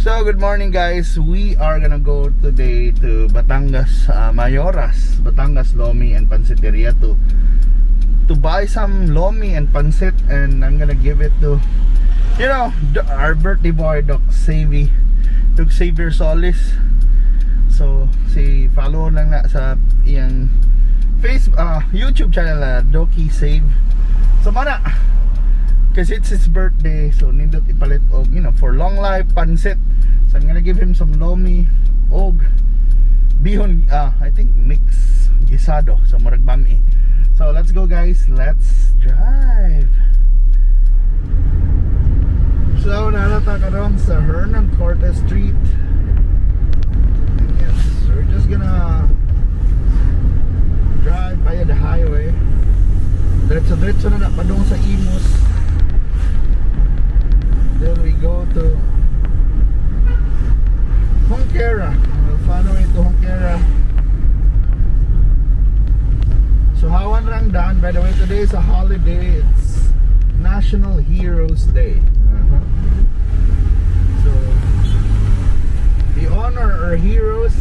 So, good morning, guys. We are gonna go today to Batangas, Mayoras, Batangas Lomi and Panciteria to buy some lomi and pancit, and I'm gonna give it to our birthday boy, Doc Xavier, Doc Xavier Solis. So, si follow lang na sa iyang face YouTube channel na Doki Save. So mana, kasi it's his birthday, so nindot ipalit og for long life pancit. So I'm gonna give him some lomi og bihon, I think mix gisado, so murag bami. So let's go, guys, let's drive. So naa na ta karon sa Hernan Cortez Street. And yes, we're just gonna drive via the highway. Diretso diretso na na padung sa Imus. Then we go to Junquera. We'll follow it to Junquera. So hawan rang daan. By the way, today is a holiday. It's National Heroes Day. So we honor our heroes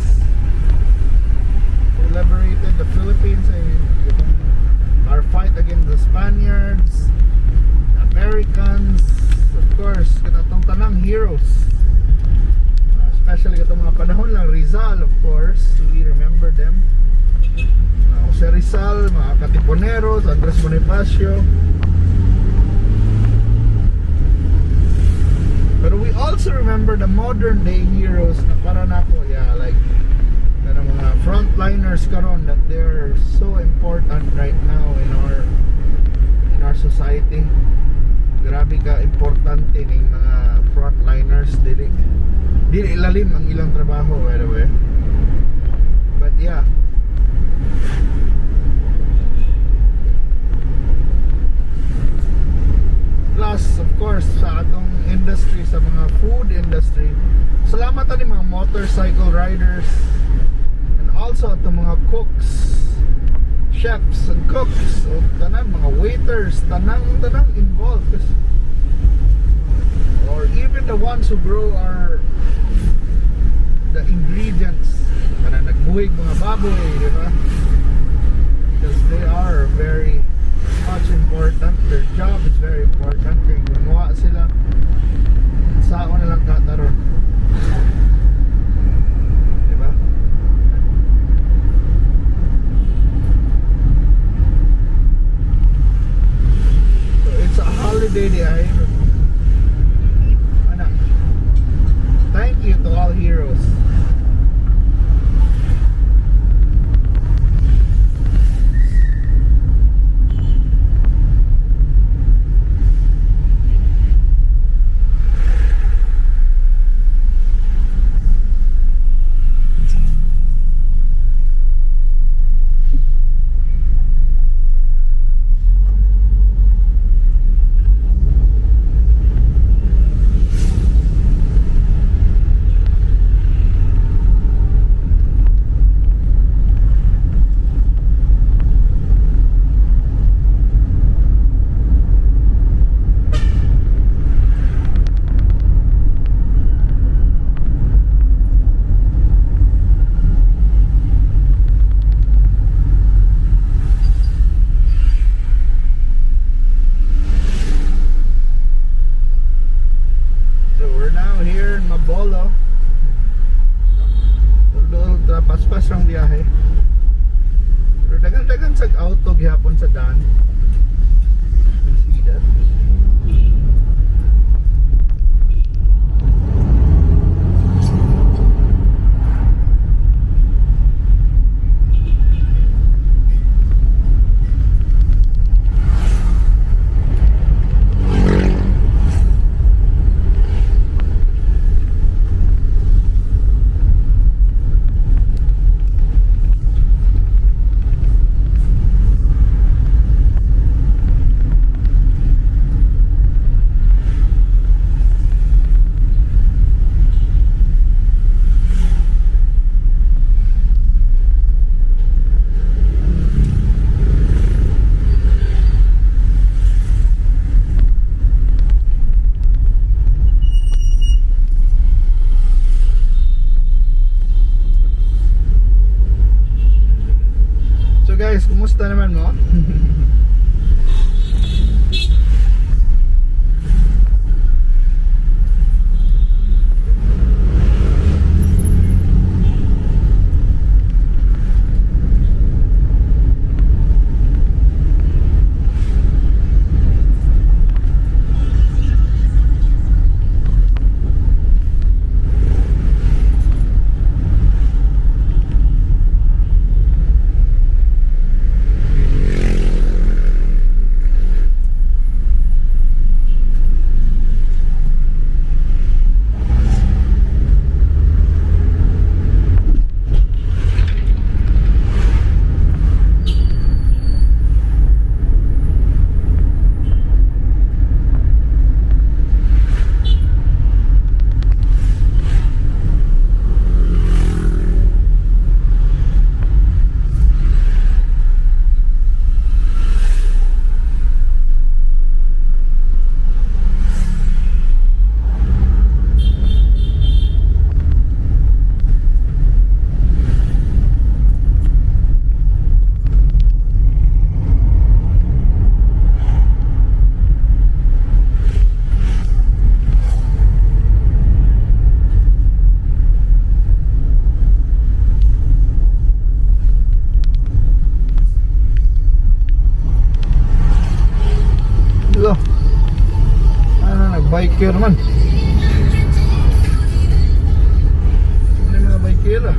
who liberated the Philippines and our fight against the Spaniards, the Americans, of course, katong tanang heroes. Especially katong mga panahon lang Rizal, of course, we remember them. Jose Rizal, mga Katipuneros, Andres Bonifacio. Pero we also remember the modern day heroes na para nako, yeah, like kanang mga frontliners karon that they're so important right now in our society. Grabe ka importante ning mga frontliners, dili dili ilalim ang ilang trabaho, by the way. But yeah. Plus, of course, sa atong industry, sa mga food industry, salamat ani mga motorcycle riders and also atong mga cooks, chefs and cooks, o tanan mga waiters, tanang tanang involved. Or even the ones who grow our the ingredients, kanang nagbuhig mga baboy, di ba? Because they are very much important. Their job is very important. Kaya gumawa sila, sao na lang kataron. Di ba? So it's a holiday di ay. Ana. Thank you to all heroes. So we're now here in Mabolo. Dul paspas ang biyahe. Pero dagan-dagan sa auto gihapon sa daan. You see that? Kumusta naman mo? Hello. Ano, nag-biker man. Ano yung mga biker ah?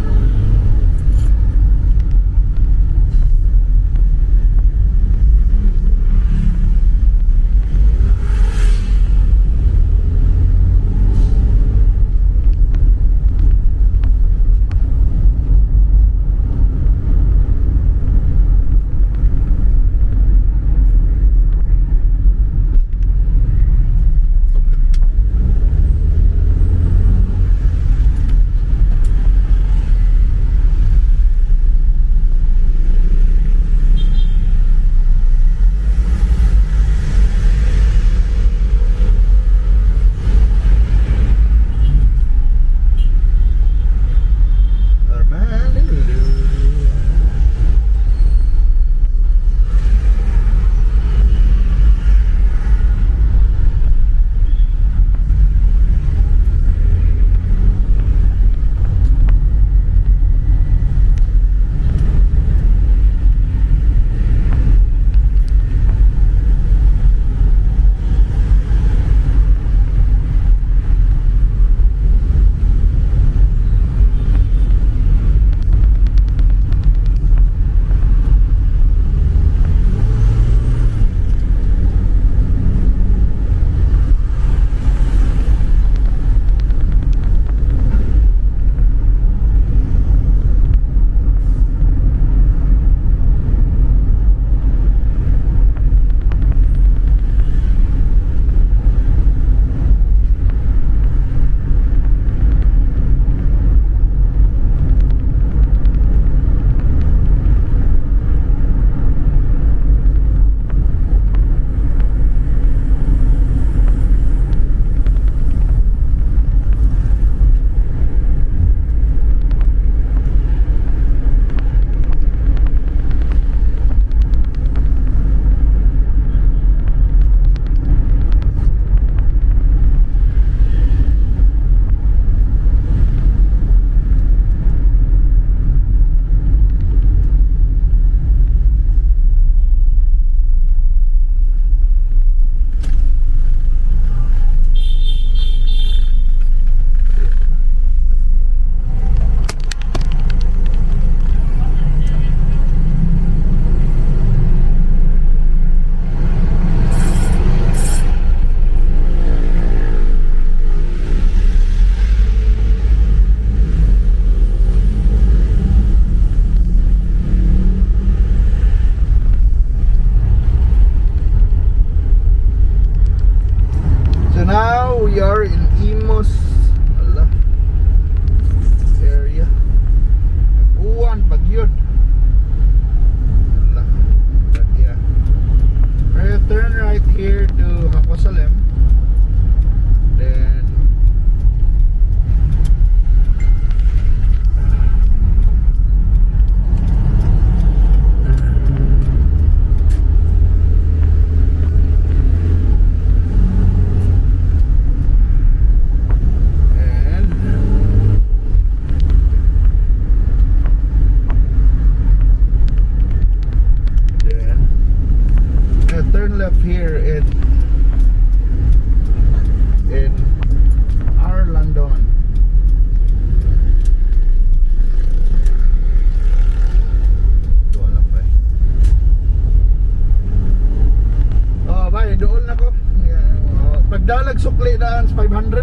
daan sa 500.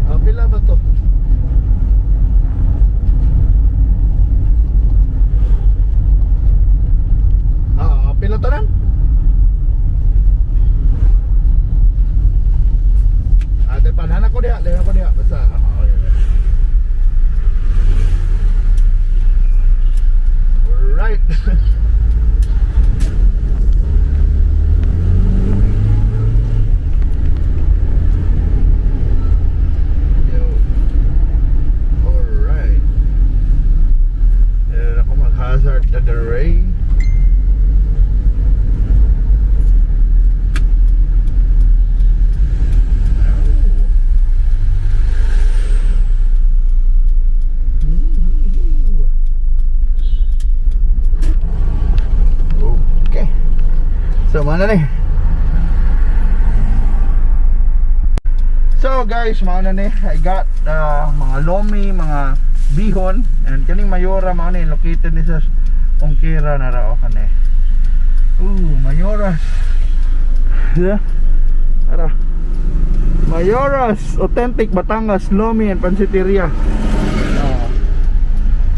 Ah, pila ba to? Ah, pila tanan? Ah, di panhan ako diha, diha ako diha. Basta, ah, okay. Alright. Yo. Alright. Eh, ako mag-hazard na the ray. Oh. Okay. So, mana ni? So guys, mao na ni. I got mga lomi, mga bihon, and kaning Mayora mao ni located ni sa Ongkira na rao kani. Ooh, Mayoras. Yeah. Tara. Mayoras, authentic Batangas Lomi and Pansiteria. Oh.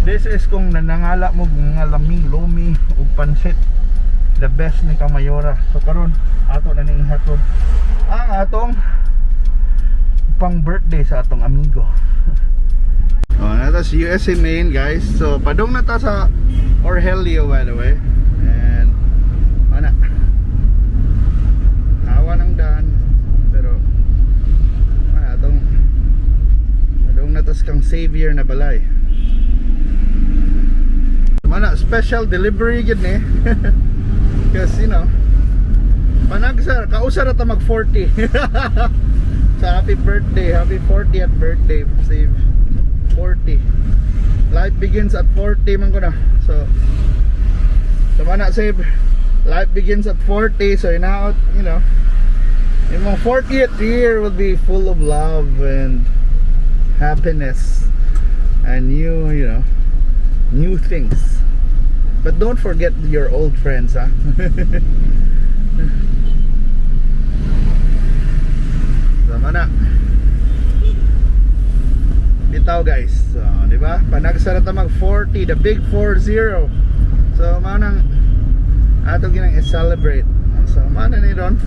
This is kung nanangala mo mga laming lomi ug pansit. The best ni ka Mayora. So karon ato na ning ihatod ang atong pang birthday sa atong amigo. Oh, nata sa USA Main, guys. So padung na ta sa Orhelio, by the way. And ana. Awa ng daan pero ana atong padung na ta sa kang Xavier na balay. Mana special delivery gid ni. Kasi panagsar kausa ra ta mag 40. So happy birthday, happy 40th birthday, save 40. Life begins at 40 man ko na. So tama na, save. Life begins at 40, so now, imong 40th year will be full of love and happiness and new things. But don't forget your old friends, huh? Tama na. Bitaw, guys. So, di ba? Panagsara ta mag 40, the big 40. So, mao nang ato ginang i-celebrate. So, mao na ni ron.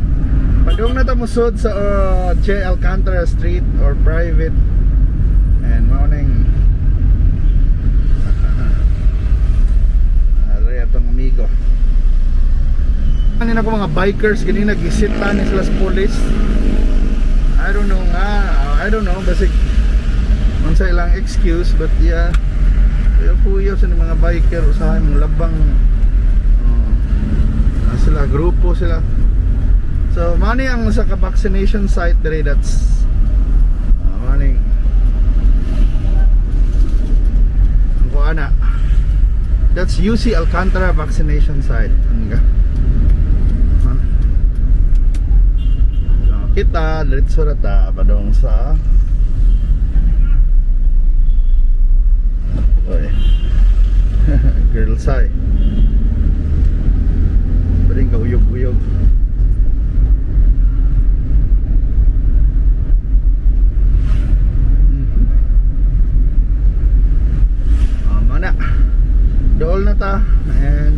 Padung na ta musod sa J. Alcantara Street or private. And mao ning Ari atong amigo. Ano na ko mga bikers ganina gisita ni sila sa police. I don't know nga. I don't know, basig unsa ilang excuse, but yeah. Kaya puyo sa mga biker usahay mong labang sila grupo sila. So mani ang sa ka vaccination site dire, that's mani ang kuana. That's UC Alcantara vaccination site. Ano ka? Huh? So, kita diretso ra ta padong sa. Oy. Girl side. Pwedeng kauyog-uyog. Ah, mana. Dool na ta and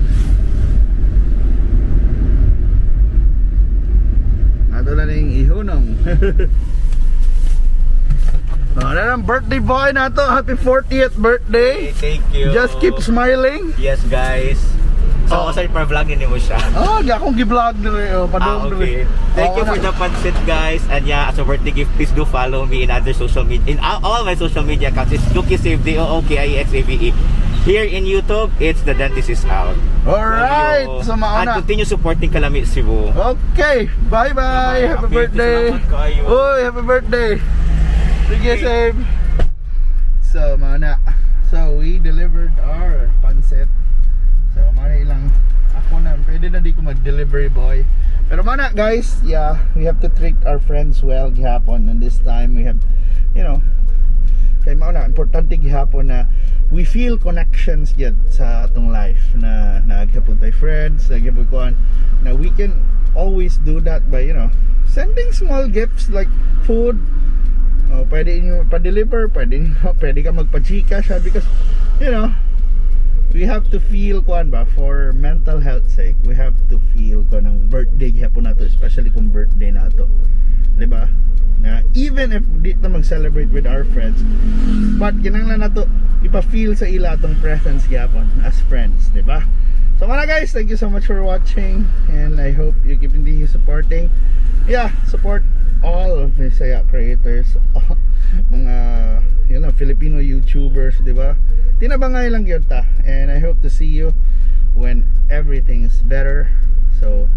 ato na ning ihunong. Oh, na ang birthday boy na to. Happy 40th birthday. Hey, thank you. Just keep smiling. Yes, guys. So, oh. Sorry, pa vlog mo siya. Oh, di akong gi-vlog dire oh, padung Ah, okay. dire. Thank you Oo for na. the pancit, guys. And yeah, as a birthday gift, please do follow me in other social media. In all my social media accounts, it's Dookie Save, Dookiexave. Here in YouTube, it's The Dentist Is Out. Alright, Love you. so mauna. And continue supporting Kalami Cebu. Okay, bye-bye. Happy Okay, birthday. salamat kayo. Uy, happy birthday. Sige, save. So, mana. So, we delivered our pancit. So, mana ilang ako na, pwede na di ko mag-delivery boy. Pero mana guys, yeah, we have to treat our friends well gihapon, and this time we have, kay mao na importante gihapon na we feel connections yet sa atong life na naghapon tay friends, naghapon kuan na we can always do that by sending small gifts like food. Oh, pwede niyo pa-deliver, pwede ka magpa-GCash ha, because we have to feel kuan ba, for mental health sake, we have to feel kuan ng birthday gihapon nato, especially kung birthday nato. 'Di ba? Na even if di ta mag-celebrate with our friends, but kinahanglan nato ipa-feel sa ila atong presence gihapon as friends, 'di ba? So mga guys, thank you so much for watching and I hope you keep continue supporting. Yeah, support all Bisaya creators, mga Filipino YouTubers, 'di ba? Tinabangay lang gyud ta and I hope to see you when everything is better. So,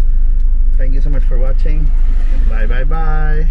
thank you so much for watching. Bye bye bye.